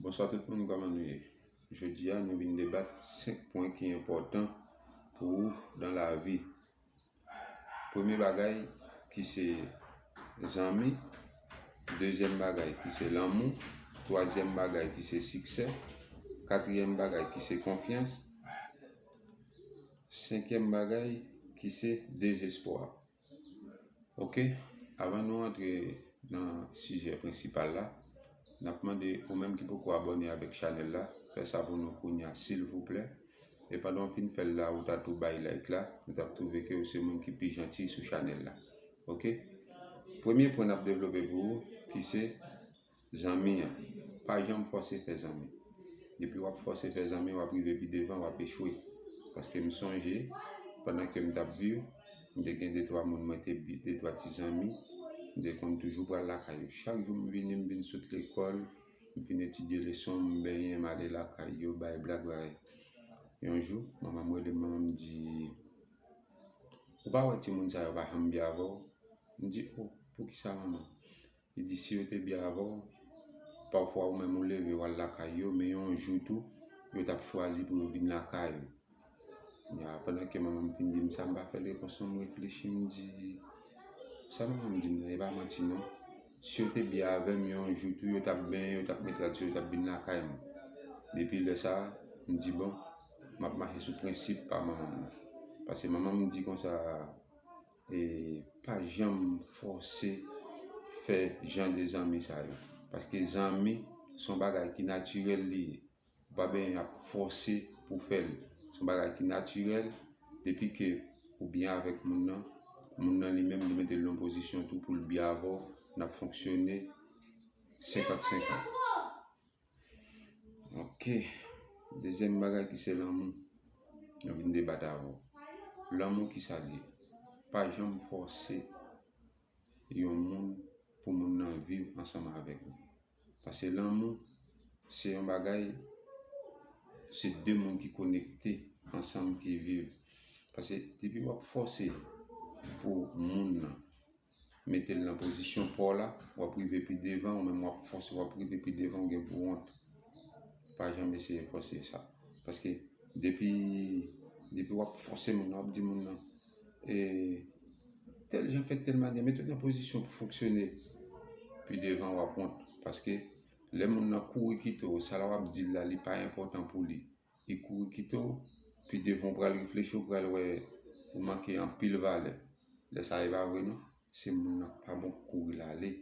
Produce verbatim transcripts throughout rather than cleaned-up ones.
Bonswa tout moun, kòman nou ye? Jodi a, nou vin debat senk pwen ki enpòtan pou ou nan lavi. Premye bagay ki se zanmi, dezyèm bagay ki se lanmou, twazyèm bagay ki se siksè, katriyèm bagay ki se konfyans, senkyèm bagay ki se dezespwa. Oke, avan nou antre nan sijè prensipal la, n ap mande ou menm ki poko abòne avèk chanèl la, fè sa pou nou kounya silvouplè. E pandan w fin fè l la, ou ta tou bay like la, nou t ap twouve ke ou se moun ki pi janti sou chanèl la. Oke? Premye pwen n ap devlope pou ou, ki se zanmi an. Pa janm fòse fè zanmi. Depi w ap fòse fè zanmi, w ap rive pi devan, w ap echwe. Paske m sonje, pandan ke m t ap viv, m te gen de twa moun, mwen te bi-, de twa ti zanmi, m te konn toujou pral lakay yo. Chak jou m vini, m vin sot lekòl, m fin etidye leson, m benyen, m ale lakay yo, bay blag, bay. Yon jou, manman m rele m, manman m di, "Ou pa wè timoun sa yo pa janm byen avè w?" M di, "O, poukisa, manman?" Li di, "Si yo te byen avè w, pafwa ou menm ou leve, w al lakay yo, men yon jou tou, yo t ap chwazi pou yo vin lakay ou." Ya, pandan ke manman m fin di m sa, m pa fè l repons non, m reflechi, m di, "Sa manman m di m nan, e pa manti non. Si yo te byen avè m, yon jou tou, yo t ap benyen, yo t ap met rad sou yo, yo t ap vin lakay mwen." Depi lè sa a, m di, "Bon, m ap mache sou prensip pa manman m nan." Paske manman m di konsa, e pa janm fòse fè jan de zanmi sa yo. Paske zanmi se yon bagay ki natirèl li ye. Ou pa bezwen ap fòse pou fè l. Se yon bagay ki natirèl. Depi ke ou byen avèk moun nan, moun nan li menm, li mete l nan pozisyon tou pou l byen avè w, n ap fonksyone senkant senkant. Oke. Dezyèm bagay ki se lanmou. Nou vin debat avè w. Lanmou, ki sa l ye? Pa janm fòse yon moun pou moun nan viv ansanm avèk ou. Paske lanmou, se yon bagay, se de moun ki konekte ansanm ki viv. Paske depi w ap fòse pou moun nan mete l nan pozisyon pa w la, w ap rive pi devan, ou menm w ap fòse, w ap rive pi devan, ou gen pou wont. Pa janm eseye fòse sa. Paske depi, depi w ap fòse moun nan, w ap di moun nan, e, tèl jan fè tèl manyè, mete w nan pozisyon pou fonksyone. Pi devan, w ap wont. Paske lè moun nan kouri kite w, sa la w ap di l la, li pa enpòtan pou li. Li kouri kite w, pi devan w pral reflechi, w pral wè ou manke anpil valè. Lè sa a, e pa vre non. Se moun nan k pa bon k kouri l ale,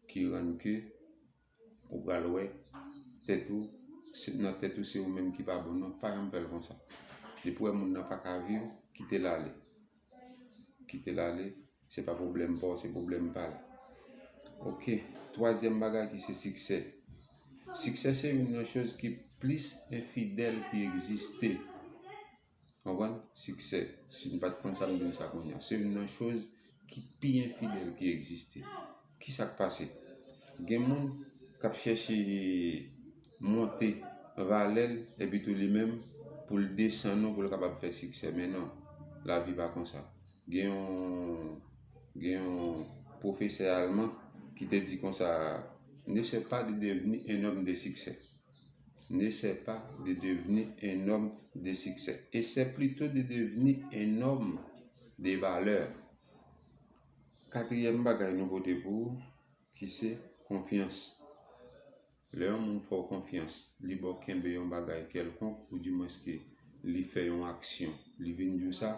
ki rann ke ou pral wè tèt ou, se, nan tèt ou se ou menm ki pa bon non. Pa janm fè l konsa. Depi w wè moun nan pa ka viv, kite l ale. Kite l ale, se pa pwoblèm pa w, se pwoblèm pa l. Oke, twazyèm bagay ki se siksè. Siksè se youn nan choz ki plis enfidèl ki egziste. Konprann? Siksè. Si n pa t konn sa, m di n sa kounye a. Se youn nan choz ki pi enfidèl ki egziste. Ki sa k pase? Gen moun k ap chèche monte valè l, epi tou li menm, pou l desann ou, pou l kapab fè siksè. Men non, lavi pa konsa. Gen yon, gen yon pwofesè alman ki te di konsa, "N'essaie pas de devenir un homme de succès. N'essaie pas de devenir un homme de succès. Essaie plutôt de devenir un homme de valeur." Katriyèm bagay nou pote pou ou, ki se konfyans. Lè yon moun fè w konfyans, li ba w kenbe yon bagay kèlkonk, oudimwens ke li fè yon aksyon, li vin di w sa,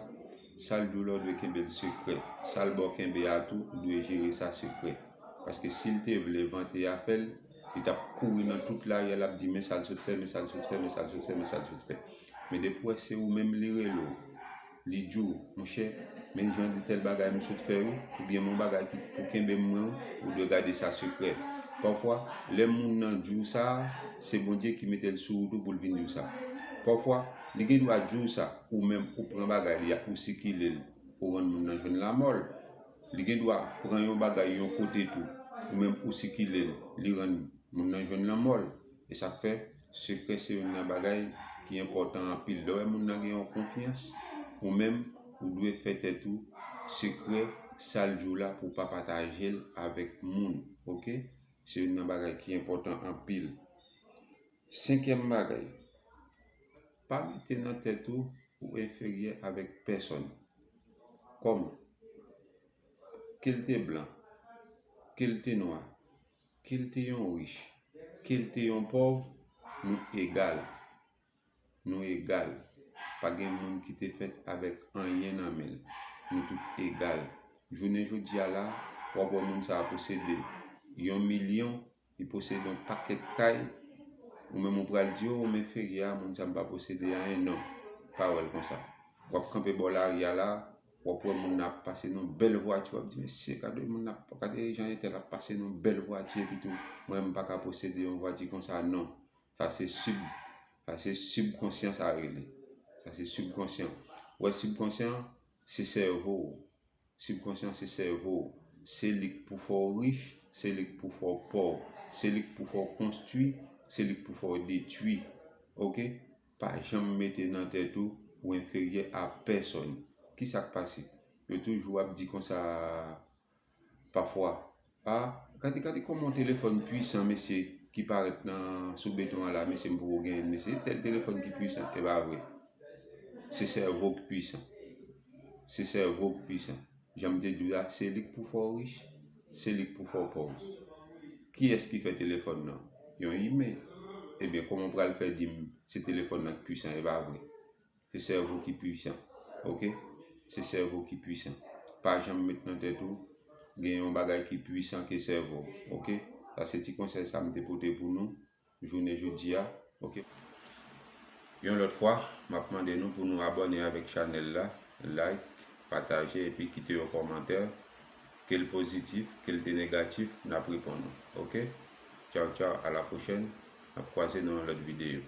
sa l di w la, ou dwe kenbe l sekrè. Sa l ba w kenbe a tou, ou dwe jere sa sekrè. Paske si l te vle vante afè l, li t ap kouri nan tout lari a, l ap di, "Men sa l sot fè, men sa l sot fè, men sa l sot fè, men sa l sot fè." Men depi w wè se ou menm li rele w, li di w, "Monchè, men jan de tèl bagay m sot fè wi, oubyen men yon bagay ki pou kenbe m mwen wi," ou dwe gade sa sekrè. Pafwa, lè moun nan di w sa, se Bondye ki mete l sou wout ou pou l vin di w sa. Pafwa, li gen dwa di w sa, ou menm ou pran bagay li a, ou sikile l, ou rann moun nan jwenn lanmò l. Li gen dwa pran yon bagay yon kote tou, ou menm ou sikile l, li rann moun nan jwenn lanmò l. E sa k fè, sekrè se youn nan bagay ki enpòtan anpil. Lè w wè moun nan gen yon konfyans, ou menm, ou dwe fè tèt ou sekrè sa l di w la pou w pa pataje l avèk moun, oke? Se youn nan bagay ki enpòtan anpil. Senkyèm bagay, pa mete nan tèt ou ou enferyè avèk pèsòn. Kòm ke l te blan, ke l te nwa, ke l te yon rich, ke l te yon pòv, nou egal. Nou egal. Pa gen moun ki te fèt avèk anyen nan men l. Nou tout egal. Jounen jodi a la, w ap wè moun sa a posede yon milyon, li posede yon pakèt kay. Ou menm ou pral di, "O, m enferyè a moun sa, m pa posede anyen." Non, pa wè l konsa. W ap kanpe bò lari a la, w ap wè moun nan ap pase nan bèl vwati, w ap di, "Mesye, gade moun nan ap, gade jan entèl ap pase nan bèl vwati, epi tou, mwen, m pa ka posede yon vwati konsa." Non. Sa se sib, sa se sibkonsyan sa rele. Sa se sibkonsyan. Wè, sibkonsyan, se sèvo w. Sibkonsyan, se sèvo w. Se li k pou fè w rich, se li k pou fè w pòv, se li k pou fè w konstwi, se li k pou fè w detwi. Oke? Pa janm mete nan tèt ou ou enferyè a pèsòn. Kisa k pase? Yo toujou ap di konsa pafwa, "A, gade, gade kòman yon telefòn pwisan, mesye, ki parèt nan, sou beton an la, mesye, m poko genyen l, mesye. Tèl telefòn ki pwisan." E pa vre. Se sèvo k pwisan. Se sèvo k pwisan. Jan m te di w la, se li k pou fè w rich, se li k pou fè w pòv. Kiyès ki fè telefòn nan? Yon imen. Ebyen, kòman w pral fè di m se telefòn nan k pwisan? E pa vre. Se sèvo ki pwisan. Oke? Se sèvo ki pwisan. Pa janm met nan tèt ou gen yon bagay ki pwisan ke sèvo w. Oke? Sa se ti konsèy sa m te pote pou nou jounen jodi a. Oke? Yon lòt fwa, m ap mande nou pou nou abòne avèk chanèl la, like, pataje epi kite yon kòmantè, ke l pozitif, ke l te negatif, n ap reponn ou. Oke? Tchaw, tchaw, a la pwochèn, n ap kwaze nan yon lòt videyo.